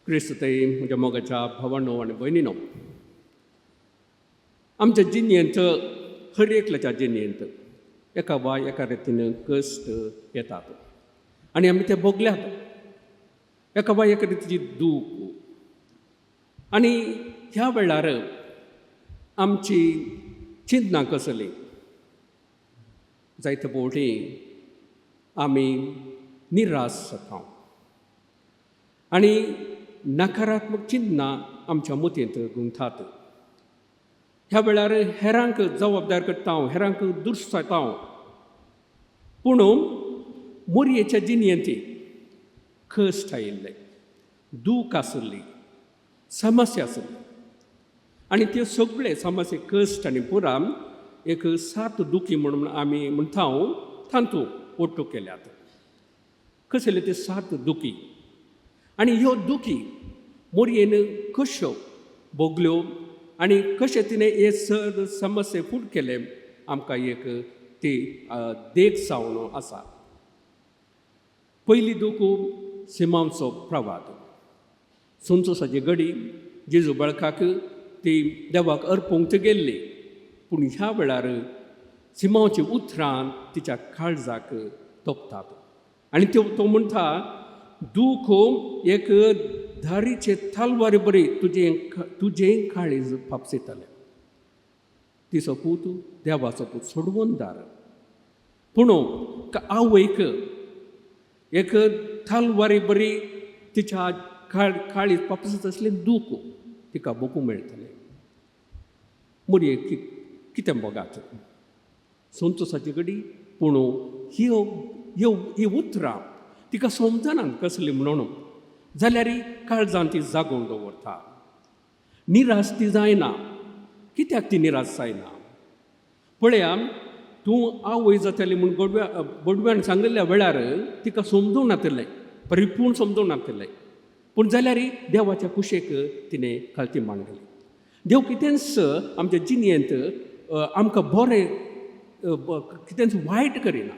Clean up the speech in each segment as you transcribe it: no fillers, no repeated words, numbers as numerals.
क्रिस्तय म्हज्या मोगाच्या भावांनो आनी भयणीनो, आमच्या जिणेंत, हर एकल्याच्या जिणेंत एका वा एका रितीन कश्ट येतात आनी आमी ते भोगल्यात, एका वा एका रितीची दूख. आनी ह्या वेळार आमची चिंतना कसली? जायते फावटी आमी निराश जाता आनी नकारात्मक चिंतना आमच्या मतींत गुंथतात. ह्या वेळार हेरांक जबाबदार करता, हेरांक दुर्सायता. पूण मोरयेच्या जिणेंत कश्ट आयिल्ले, दूख आसली, समस्या आसली आनी त्यो सगळे समस्या, कश्ट आनी पुराम एक सात दुखी म्हणून आमी म्हणटा, तांतू ओट्टू केल्यात. कसले ते सात दुखी आनी ह्यो दुखी मोरयेन कश्यो भोगल्यो आनी कशें तिणें हे सर समस्ये फूट केले, आमकां एक ती देख जावन आसा. पयली दूख, सिमांवचो प्रवाद. संतोसाची गडी जेजू बाळकाक ती देवाक अर्पूंक गेल्ली, पूण ह्या वेळार सिमांवची उतरां तिच्या काळजाक तोपतात आनी त्यो तो म्हणटा, दूख एक धारीचे तलवारी बरी तुजें तुजें काळीज फापसितलें. तिचो पूत देवाचो पूत, सोडवणदार, पूण आवयक एक तलवारी बरी तिच्या काळीज फापसीत आसलें दूख तिका भोगूंक मेळटलें. मोरये कितें भोगात संतोसाची घडी, पूण ह्यो ह्यो ही उतरां तिका समजना कसली म्हणून, जाल्यार काळजान ती जागोवन दवरता. निराश ती जायना. कित्याक ती निराश जायना? पळया, तूं आवय जातली म्हूण गोडव्या बोडव्यान सांगिल्ल्या वेळार तिका समजूंक नातिल्लें, परिपूर्ण समजूंक नातिल्लें, पूण जाल्यार देवाच्या कुशेक तिणें खालती मांडली. देव कितेंच आमच्या जिणेंत आमकां बरें, कितेंच वायट करिना.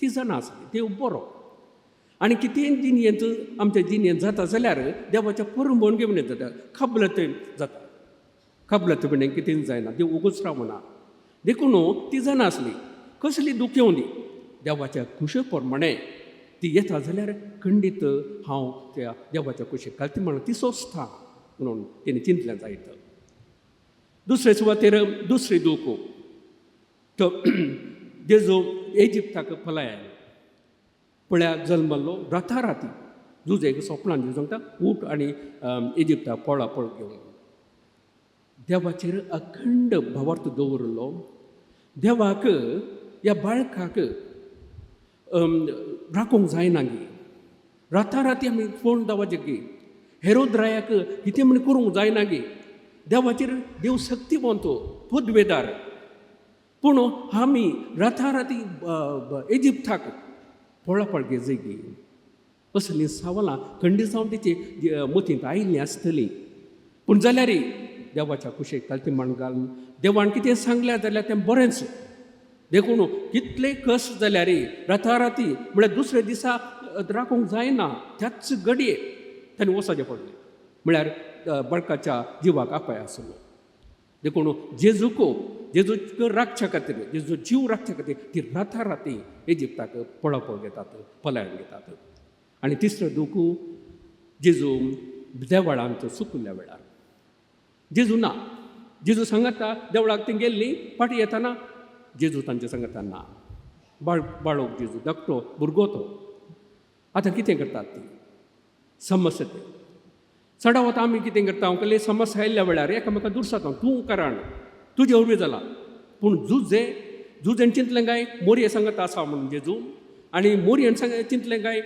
ती जाणा आसली देव बरो आनी कितेंय जिणेंत, आमच्या जिणेंत जाता जाल्यार देवाच्या परंबोन घेवन जाता, कबलत जाता. कबलत म्हणजे कितेंच जायना, देव उगोच रावना. देखून ती जाणा आसली, कसली दुख येवं दी, देवाच्या कुशे प्रमाणे ती येता जाल्यार खंडीत हांव त्या देवाच्या कुशेक घालती म्हणून ती सोंसता म्हणून तिणें चिंतलें जायत. दुसरे सुवातेर दुसरी दूख, तो जेजू इजिप्ताक पलायन पळया जल्मल्लो, राताराती जुजेक सोपणान जेजू सांगता, उठ आनी इजिप्ताक पळा पळ घेवन. देवाचेर अखंड भावार्थ दवरलो. देवाक ह्या बाळकाक राखूंक जायना गी? राताराती आमी फोन देवाचे गी? हेरोद रायाक कितें म्हण करूंक जायना गी? देवाचेर, देव शक्तिवंत, पदवेदार, पूण आमी राताराती इजिप्ताक पळापळ घेजय गी? असलीं सवालां खंडीत जावन तिची मतींत आयिल्लीं आसतलीं. पूण जाल्यार देवाच्या कुशेक घालती मान घालून देवान कितें सांगल्यार जाल्यार तें बरेंच. देखून कितले कश्ट जाल्यार, राताराती म्हळ्यार दुसऱ्या दिसा राखूंक जायना, त्याच घडये ताणें वचपाचें पडलें, म्हळ्यार बाळकाच्या जिवाक अपाय आसलो. देखून जेजूको जेजूक राखच्या खातीर, जेजू जीव राखच्या खातीर ती राताराती इजिप्ताक पळापळ घेतात, पलायन घेतात. आनी तिसरो दूख, जेजू देवळांत सुकुल्ल्या वेळार जेजू ना. जेजू सांगता देवळाक ती गेल्ली, फाटीं येताना जेजू तांचे सांगता ना. बाळ बाळोक जेजू धाकटो भुरगो तो. आतां कितें करतात ती समस्या ती चडावत आमी कितें करता, कसली समस्या आयिल्ल्या वेळार एकामेका दुर्साता, तूं कारण, तुजें वरवीं जाला. पूण जुजे जुजेन चिंतलें काय मोरये सांगत आसा म्हणून जेजू, आनी मोरयेन सांग चिंतलें काय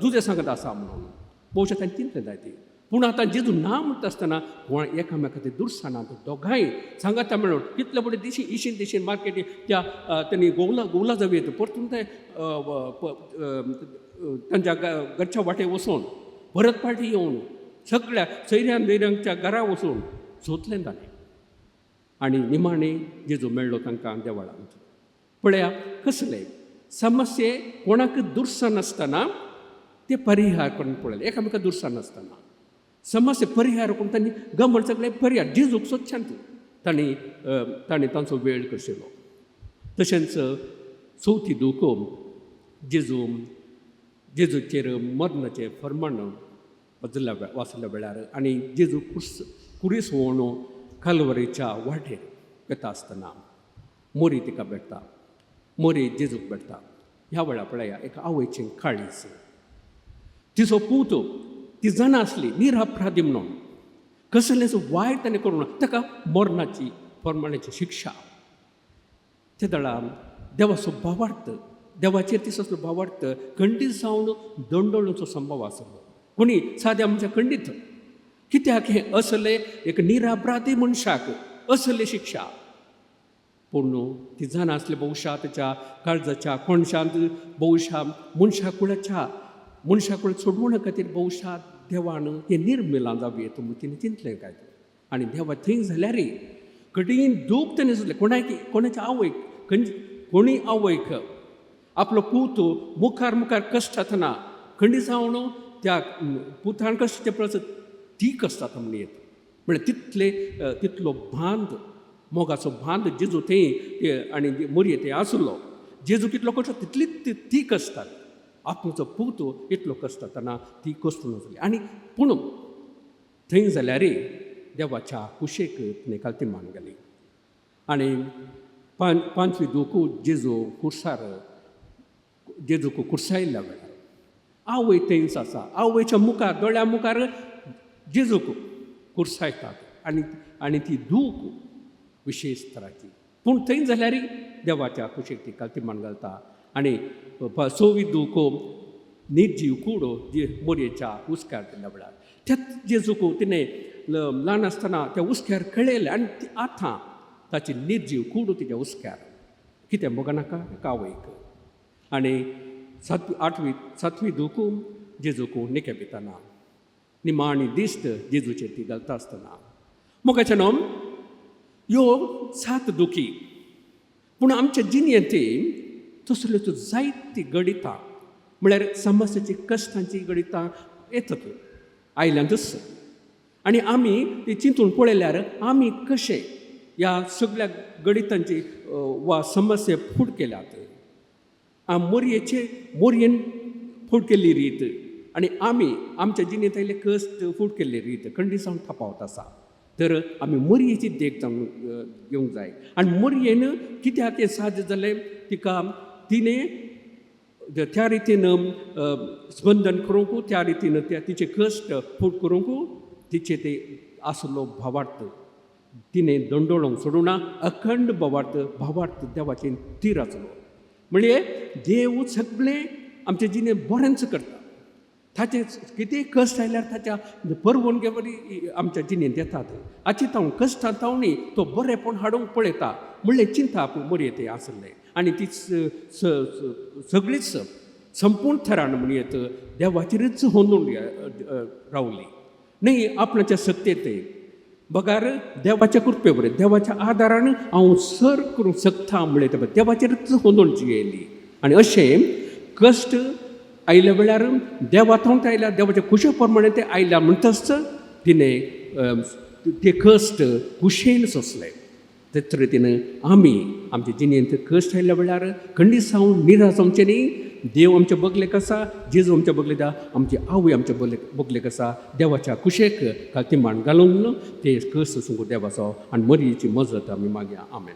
जुजे सांगत आसा म्हणून, भोवशा ताणें चिंतलें जाय ती. पूण आतां जेजू ना म्हणटा आसतना कोण एकामेका ते दुर्साना, दोगांय सांगता म्हणून कितले फुडें दिशी इशीन दिशीन मार्केटी त्या तेणी गोवला गोवला जावं येता, परतून ते तांच्या घरच्या वाटे वचून परत पाटी येवन सगळ्या सैऱ्यान दैऱ्यांच्या घरा वचून सोदलें ताणें आनी निमाणें जेजू मेळ्ळो तांकां देवळांत. पळया कसले समस्ये कोणाक दुर्सनासतना ते परिहार करून पळयले, एकामेका दुर्सनासतना. समस्या परिहार करून तांणी गमण सगळे परिहार जेजूक सोदच्यान तांणी तांणी तांचो वेळ करशिलो. तशेंच चवथी दूख जेजू जेजूचेर मरणाचें फर्माण वाजल्या वाचल्या वेळार आनी जेजू कुरीस होवन कालवरीच्या वाटेर वता आसतना मोरी तिका भेटता, मोरी जेजूक भेटता. ह्या वेळार पळया एका आवयचें काळीज, तिचो पूत ती जाणा आसली निरअपराधी म्हणून, कसलेंच वायट ताणें करूंक ना, ताका मरणाची फर्माणाची शिक्षा. त्या दळा देवाचो भावार्थ, देवाचेर तिचो असलो भावार्थ खंडीत जावन दंडोळचो संभव आसलो. कोणी साद्या मनशा खंडीत कित्याक हें असलें एक निरअपराधी मनशाक असली शिक्षा. पूण ती जाणा आसली बहुशा ताच्या काळजाच्या कोणशांत बहुशा मनशा कुळाच्या मनशा कुळ सोडवणा खातीर बहुशा देवान हें निर्मिलां जावं येता म्हूण तिणें चिंतलें काय. आनी देवा थंय जाल्यार कठीण दूख ताणें सोदलें. कोणाक कोणाच्या आवयक खंय कोणी आवयक आपलो पूत मुखार मुखार कश्ट जातना खंडी जावन त्या पुतान कश्ट परस ती कश्ट जाता म्हण येता. म्हळ्यार तितले तितलो बांद मोगाचो बांद जेजू थंय आनी मोरये थंय आसलो. जेजू कितलो कश्ट तितलीच ती कश्ट जाली. आपलो पूत इतलो कश्ट जातना ती कश्ट जाली. आनी पूण थंय जाल्यार देवाच्या कुशेक तिणें कालती मान घाली. आनी पांचवी दूख जेजू कुर्सार जेजूक कुर्सायल्ल्या वेळार आवय थंयच आसा. आवयच्या मुखार दोळ्या मुखार जेजूक कुर्सायतात आनी आनी ती दूख विशेश तराची. पूण थंय जाल्यार देवाच्या कुशीक ती कालती मान घालता. आनी सवी दूख निर्जीव कूड जे मोरयेच्या हुस्क्यार दिल्ल्या वेळार त्याच जेजूक तिणें ल्हान आसतना त्या हुस्क्यार खेळयलें आनी आतां ताची निर्जीव कूड तिच्या हुस्क्यार कितें मोगा नाका एका आवयक. आनी आठवी सातवी दूख जेजूक निके पितना निमाणी दिश्ट जेजूचेर ती घालता आसतना मोगाचें न्हू ह्यो सात दुखी. पूण आमच्या जिणेंत तसल्यो जायती गणितां म्हळ्यार समस्याची कश्टांची गणितां येतात आयल्यांतच. आनी आमी ती चिंतून पळयल्यार आमी कशे ह्या सगळ्या गणितांची वा समस्या फूट केल्यात. मोरयेचे मोरयेन फूट केल्ली रीत आनी आमी आमच्या जिणेंत आयिल्ले कश्ट फूट केल्ली रीत खंडीत जावन थापावत आसा. तर आमी मोरयेची देख जावन घेवंक जाय. आनी मोरयेन कित्याक हें साध्य जालें, तिका तिणें त्या रितीन स्पंदन करूंक, त्या रितीन त्या तिचे कश्ट फूट करूंक तिचे ते आसलो भावार्थ तिणें दंडोळोंक सोडूं ना. अखंड भावार्थ भावार्थ देवाचेर तीर आसलो. म्हणजे देव सगळें आमचे जिणें बरेंच करता. ताचें कितेंय कश्ट आयल्यार ताच्या परवणगे वरी आमच्या जिणेंत येतात. हाची तांव कश्टां तावणी तो बरेंपण हाडूंक पळयता म्हणलें चिंताप मोरये तें आसलें. आनी ती सगळीच संपूर्ण थरान म्हणयेत देवाचेरच होंदून रावली न्ही आपणाच्या सक्तेत बगार देवाच्या कृपे बरें देवाच्या आदारान हांव सर करूंक शकता म्हणलें तें देवाचेरच होंदोवन जियेली. आनी अशें कश्ट आयल्या वेळार देवा थंय आयल्या देवाच्या कुशे प्रमाणे ते आयल्या म्हणटच तिणें ते कश्ट कुशेन सोंसले. तेच रितीन आमी आमच्या जिणेंत कश्ट आयल्या वेळार खंडीत जावन निराश जावचें न्ही. देव आमच्या बगलेक आसा, जेजू आमच्या बगलेक आसा, आमची आवय आमच्या बगलेक आसा. देवाच्या कुशेक कालती मान घालून ते कश्ट सोसूंक देवाचो आनी मरयेची मजत आमी मागया. आमेन.